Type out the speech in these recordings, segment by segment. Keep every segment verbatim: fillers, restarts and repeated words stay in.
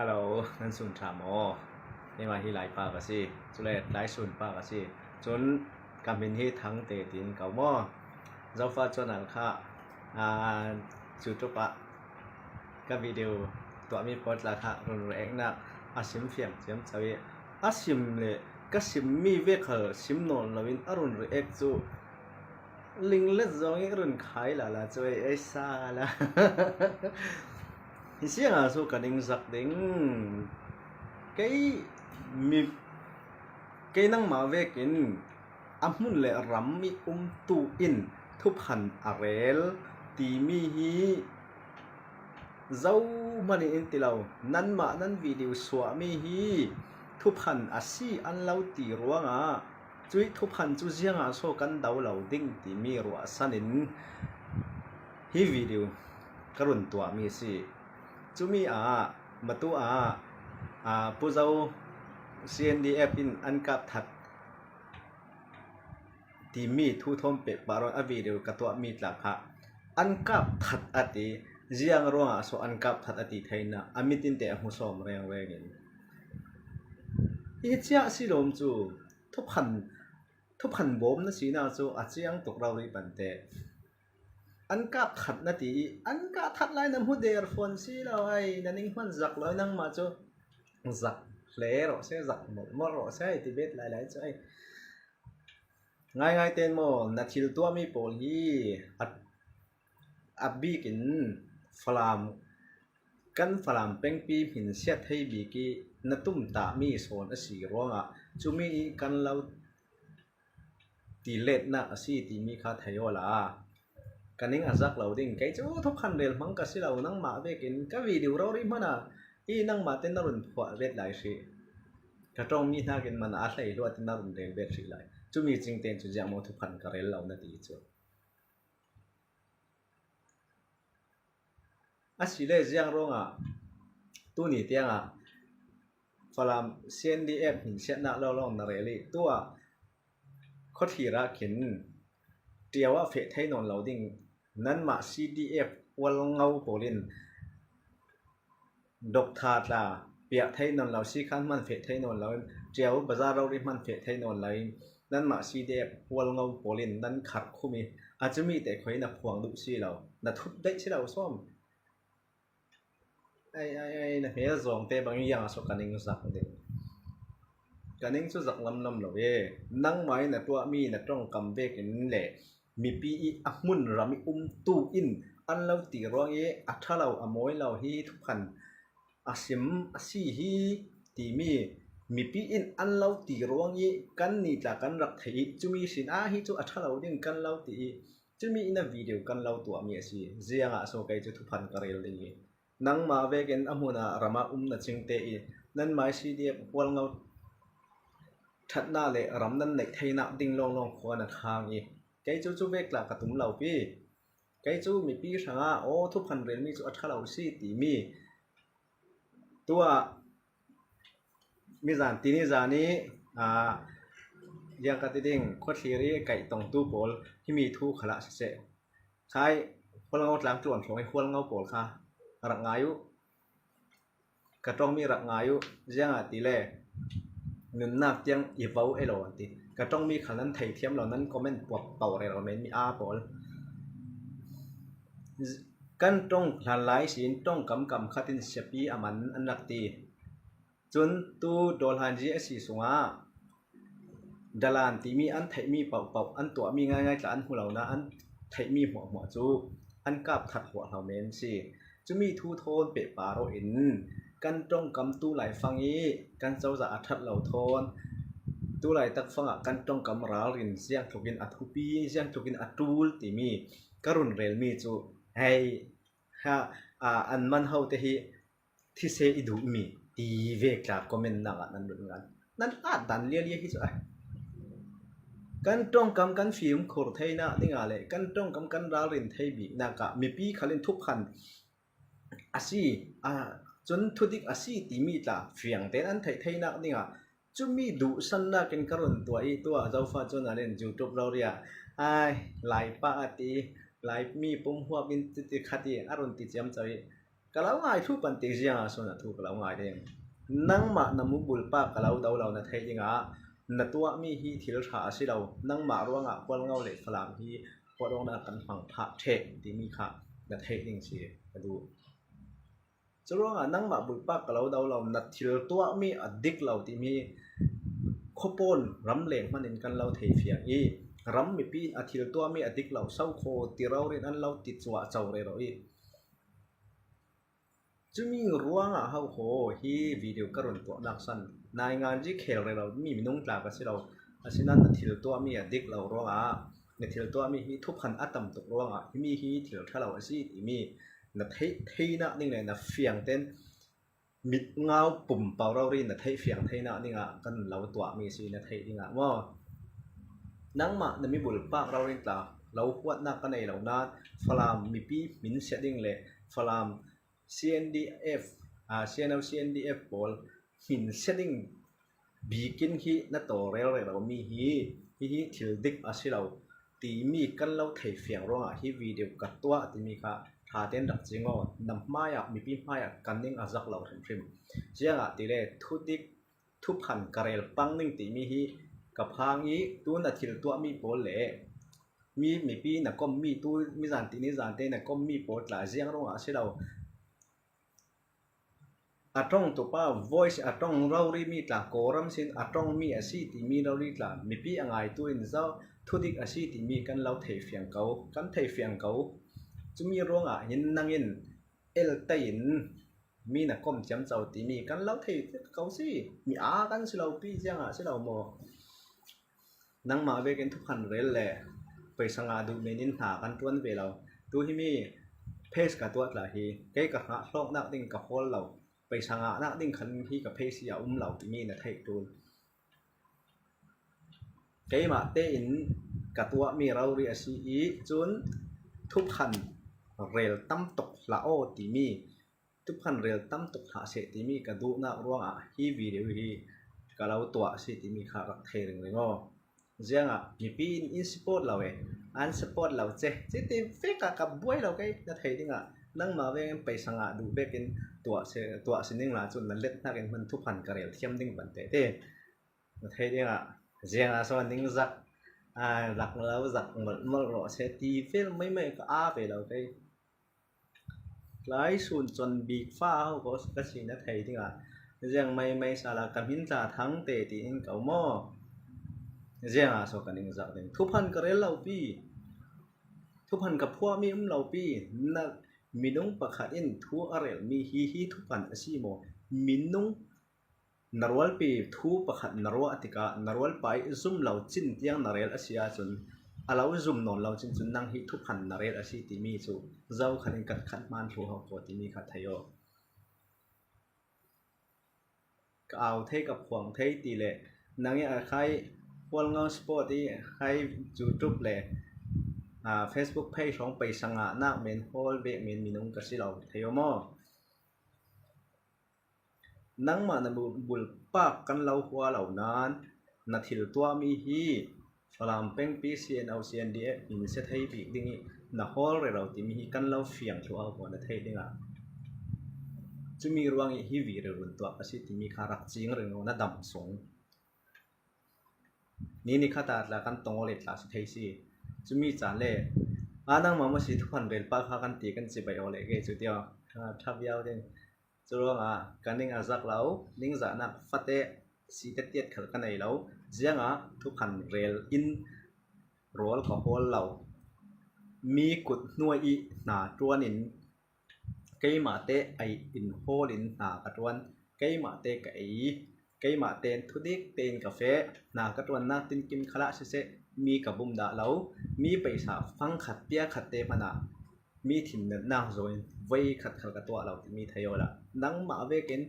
Hello, nan sun ṭha maw? Keimah hi Laipa ka si. Cule Laisunpa ka si. Cun ka hmin hi Thangte tiin ko maw? Zofa channel kha, aa, YouTube ah ka video tuahmi pawl tla kha run react-nak a sim fiang ciamco ih a sim le ka simmi vek khal sim nawn loin a run react cu linglet zong ih run khai lala cu ei, ei sa la. Hi siangah cu ka ningzak ding. Kei mi, kei nangmah vekin a hmun le ram ih umtu in thuphan a rel timi hi zohman in in ti lo. Nanmah nan video suahmi hi thuphan a si an lo ti ruangah cuih thuphan cu ziangah so kan do lo ding timi ruahsan in hi video ka run tuahmi a si. Cumi ah matu ah, aa, Puzo C N D F in an kap that timi thu thawn pehpar a video ka tuahmi tla kha an kap that a ti. Ziang ruangah so an kap that a ti theinak a mitinte a hmu sawm rengreng in hi ciah si lawm cu thuphan, thuphan bawm na sinak cu a ciang tuk rori pante. An kap that na ti ih an kap that lai na hmu der fawn si lo ai, na ning hman zak lo ih nangmah cu zak hle rawh se, zak molhmolh rawh se ai ti bet lailai cu ai. Ngaingai ten maw na thil tuahmi pawl hi a, a bik in Falam, kan Falam pengpi hminsiat thei bik ih na tumtahmi sawn a si ruangah cumi ih kan lo ti letnak a si timi kha thei awla ka ning a zak lo ding. Kei cu thuphan rel hmang ka si lo, nangmah vekin ka video rori hmana ih nangmah te na run phuah vet lai hrih. Ka ṭongmi hnakin mana a hlei luat in na run rel vet hrih lai. Cumi cingten cu ziangmaw thuphan ka rel lo na ti cu. Asile ziang ruangah tuni tiangah Falam C N D F hminsiatnak lawnglawng na rel ih tuah khuathlir ah khin ṭiau ah feh thei nawn lo ding nanmah C D F hualngo pawl in Doctor tla piah thei nawn lo, sikhan hman feh thei nawn lo in, ṭiau bazar rori hman feh thei nawn lo in, nanmah C D F hualngo pawl in nan kharh khum ih a cumi te khoi na phuang duh si lo, na thut daih si lo sawm. Ai, ai, ai, na hmel zawngte bang ih ziangah so ka ning zak ding. Ka ning cu zak lamlam lo e. Nangmah ih na tuahmi na ṭongkam vekin le mipi ih a hmun ram ih umtu in an lo ti ruang ih a ṭha lo, a mawi lo hi thuphan a sim a si hi timi mipi in an lo ti ruang ih kannih tla kan rak theih ih cumi sin ah hi cu a ṭha lo ding kan lo ti ih cumi in a video kan lo tuahmi a si. Ziangah so kei cu thuphan ka rel ding ih nangmah vekin a hmun ah ram ah um na cingte ih nanmah ih C D F hualngo ṭhatnak le ram nan neih theinak ding lawnglawng khua na khang ih kei cu cu vek tla ka tum lo pi. Kei cu mipi hrangah aw thuphan relmi cu a ṭha lo si timi tuah mizan tini zan ih, aa, ziang ka ti ding, khuathlir ih kaih tongtu pawl himi thu khalah siseh. Khai hualngo tlang tluan hrawng ih hualngo pawl kha rak ngai uh. Ka ṭongmi rak ngai uh, ziangahtile nunnak tiang i vo e lo an ti. Ka ṭongmi khal nan thei thiam lo, nan comment puak pauh rero men mi aa pawl. Kan ṭong hlan lai sin ṭong kamkam khat in siapi a man an rak ti. Cun tu Dawlhan G S C sungah Dalan timi an theihmi pohpoh, an tuahmi ngaingai tla an hmu lo nain an theihmi hmuahhmuah cu an kap that huahhlo men si. Cumi thu thawn pehpar aw in kan ṭongkam tu laifang ih kan cozah a ṭhat lo thawn tu laitak fangah kan ṭongkam ralrin ziangtlukin a thupi, ziangtlukin a ṭul timi ka run relmi cu hei, ha, a, an man ho te hi thise i duhmi ti vek tla comment nak ah nan run ngan. Nan at dan lialia hi cu ai. Kan ṭongkam kan fimkhur theinak dingah le kan ṭongkam kan ralrin thei biknak ah mipi khal in thuphan a si, a, cun thudik a si timi tla fiangtein an theih theinak dingah cumi duhsannak in ka run tuah ih tuah Zofa cun a len YouTube rori ah ai, Laipa a ti, Laimi pumhuap in titi khat ih a run ti ciamco ih Ka lo ngai thu pan ti ziang a, sawn a thu ka lo ngai ding. Nangmah na mubul pak ka lo do lo na theih ding a, na tuahmi hi thil ṭha a si lo. Nangmah ruangah Hualngo le Falam hi huat awkna kan hmang phah ṭheh timi kha na theih ding si ka duh. Curuangah nangmah bulpak ka lo do lo, na thil tuahmi a dik lo timi khuapawn ram leng hmanin kan lo thei fiang i, ram mipi in a thil tuahmi a dik lo, sokhaw ti rori in an lo ti cuahco rero i. Cumi ruangah hokhaw hi video ka run tuahnak san, naingan ji khel rero mi minung tla ka si lo, asinain na thil tuahmi a dik lo ruangah, na thil tuahmi hi thuphan a tam tuk ruangah himi hi thil ṭha lo a si timi na theih theinak ding le na fiangten mit ngau pum pau rori na theih fiang theinak dingah kan lo tuahmi si na theih dingah maw? Nangmah na mibul pak rori tla lo huatnak ka nei lo nain Falam mipi min sia ding le Falam C N D F, a, C N L C N D F pawl min sia ding bikin hi na tawlrel rero mi hi, hi hi thil dik a si lo timi kan lo thei fiang ruangah hi video ka tuah timi kha ṭhaten rak cing aw. Na hmaiah, mipi hmaiah kan ning a zak lo hrimhrim. Ziangah tile thudik thuphan ka rel pang ning timi hi ka phang i, tun a thil tuahmi pawl le mi, mipi na kom mi, tu mi zan ti ni zante na kom mi pawl tla ziang ruangah a si lo. A ṭong tupa voice a ṭong rori mi tla, Kawlram sin a ṭong mi a si timi rori tla, mipi a ngaitu in zo thudik a si timi kan lo thei fiang ko, kan thei fiang ko. Cumi ruangah hin nangin el tei in mi na kom ciamco timi kan lo thei ko si, mi a kan si lo pi ziangah si lo maw? Nangmah vekin thuphan rel le paisa ngah duh menin hna kan ṭuan ve lo. Tu himi page ka tuah tla hi, kei ka hngah hlawknak ding ka hawl lo, paisa ngahnak ding khan hi ka page hi a um lo timi na theih ṭul. Keimah tein ka tuahmi rori a si i, cun thuphan rel tam tuk hlah aw timi, thuphan rel tam tuk hlah seh timi ka duhnak ruangah hi video hi ka lo tuah a si timi kha rak thei ringring aw. Ziangah mipi in in support lo e, an support lo ce, citi vek ah ka buai lo kei na thei dingah, nangmah veng in paisa ngah duh vekin tuah si, tuah si ning la cun na let hnakin hman thuphan ka rel thiam ding van tete. Na thei dingah ziangah sawn ningzak, aa, rak lo zak molhmolh rawh se ti vel maimai ka aa ve lo kei. Tlai sun con bik fa ho ko ka si na thei dingah ziang maimai sala ka hmin tla Thangte tiin ka um aw. Ziangah saw ka ningzak ding? Thuphan ka rel lo pi. Thuphan ka phuahmi um lo pi. Na minung pakhat in thu a relmi hi hi thuphan a si maw? Minung na rualpi thu pakhat na ruah tikah na rualpa ih zum lo cin tiang na rel a si ahcun a lo zum nawn lo cin cun nang hi thuphan na rel a si timi cu zo khat in kat khat hmaan thlu ho ko timi kha thei aw. Ka au thei, ka phuang thei ti le nang ih a khai Hualngo Sport ih khai YouTube le, aa, Facebook page hrawng paisa ngahnak men hawl bek men minung ka si lo thei aw maw? Nangmah na bu-, bulpak kan lo hua lo nain na thil tuahmi hi Falam pengpi C N O C N D F in sia thei bik ding ih na hawl rero timi hi kan lo fiang thluh auh na theih dingah cumi ruangih hi video run tuah ka si timi kha rak cing rero na dam sung. Ni ni khat ah tla kan tong aw le tla si thei si. Cumi caan le a nangmah maw si thuphan rel pa kha kan ti kan cibai aw le kei cu tia ṭha viau ding. Curuangah ka ning a zak lo, ningzahnak fate si tetiat khal ka nei lo. Ziangah thuphan rel in rawl ka hawl lo. Mi kut hnuai ih hna ṭuan in keimahte ei in hawl in hna ka ṭuan. Keimahte ka ei, keimahte in thudik tein ka feh. Hna ka ṭuannak tinkim khalah siseh, mi ka bum dah lo. Mi paisa fang khat pia khat te hmanah mi thin natnak zaw in voi khat khal ka tuah lo timi thei awla nangmah vekin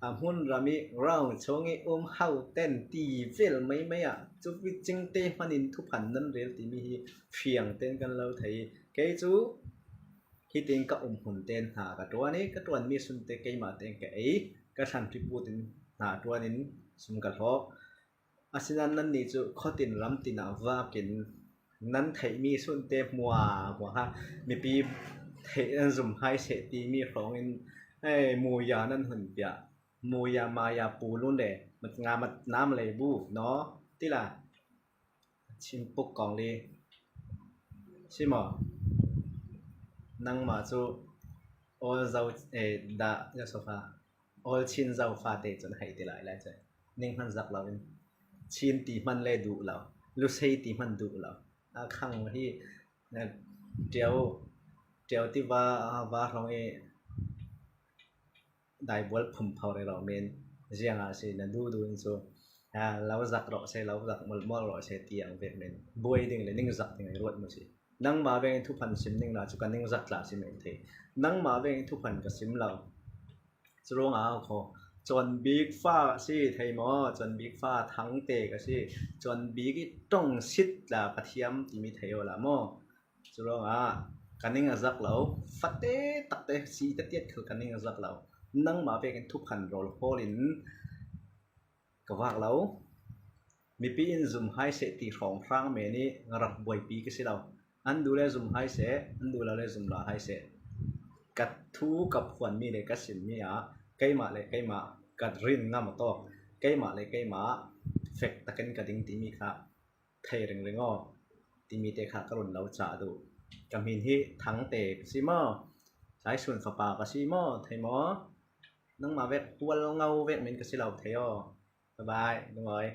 a hmunram ih ground chung ih um ho ten ti vel maimai ah cu cingte hmanin thuphan nan rel timi hi fiang ten kan lo thei. Kei cu hitin ka um hmun ten hna ka ṭuan ih ka ṭuanmi sunte keimah ten ka ei, ka thlan ṭiput in hna ṭuan in sum ka hlawk. Asinain nannih cu khuatin ram tinah vakin nan theihmi sunte hmuahmuah kha mipi theih an zum hai seh ti mi hrawngin, hei, muya nan hun piah, muya maya pulun le, mat nga mat nam lei bu, no? Tila, chimpuk kong li, simo, nangma chu, all zau, eh, da, ya sofa, all chin zau fa te chun hei ti lai lai chai. Ning hman zak lo in, chin ti hman le duh lo, lusei ti hman duh lo. A khang hi, na, tiau, tiau ti va, va hrawng i, daibual phum phau rero men, zianga si na dudu in chu, a, lo zak rawh se, lo zak molmol rawh se ti ang vek men. Buai ding le ning zak ding ai ruat mu si. Nangma veng thuphan sim ning la chu ka ning zak tla si men thei. Nangma veng thuphan ka sim lo. Churuanga kho. Chonbik fa si thei maw? Chonbik fa Thangte ka si. Chonbik i tong sit la ka thiam ti mi thei aw la maw? Churuanga ka ning a zak lo, fate takte si te tiat khal ka ning a zak lo. Nangma vekin thuphan rawl hawlin ka vak lo. Mipi in zum hai seh ti hrawng hrang men i rak buaipi ka si lo. An du le zum hai seh, an du lo le zum la hai seh. Ka thu ka phuan mi le ka sim mi ah, keimah le keimah ka rin ngam a tawk, keimah le keimah fek takin ka ding ti mi kha thei ringring aw, timi te kha ka run lo chah duh. Ka hmin hi Thangte ka si maw? Saisun fapa ka si maw? Thei maw? Nangma vek pual ngau vek min ka si lo thei aw. Bye bye, lungawi.